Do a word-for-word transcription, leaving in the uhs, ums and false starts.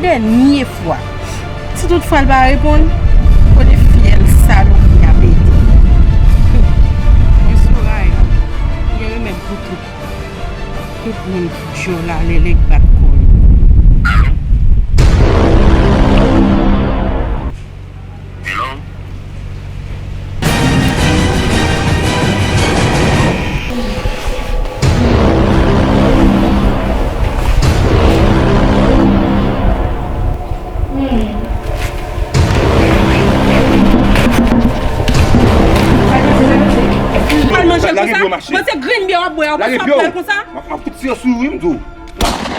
Dènye fwa. Si tout fwa l pa reponn, kote fyèl salopri a pete. Mwen sou ray la. Gen remèd pou tout. Tout moun ki dyòl ale lèk bat kò yo. Hello? Al manje l konsa? Mwen se grenn byè w ap bwè, w panse w ap pran l konsa? M ap, m ap fout tire sou ou, wi, m di w.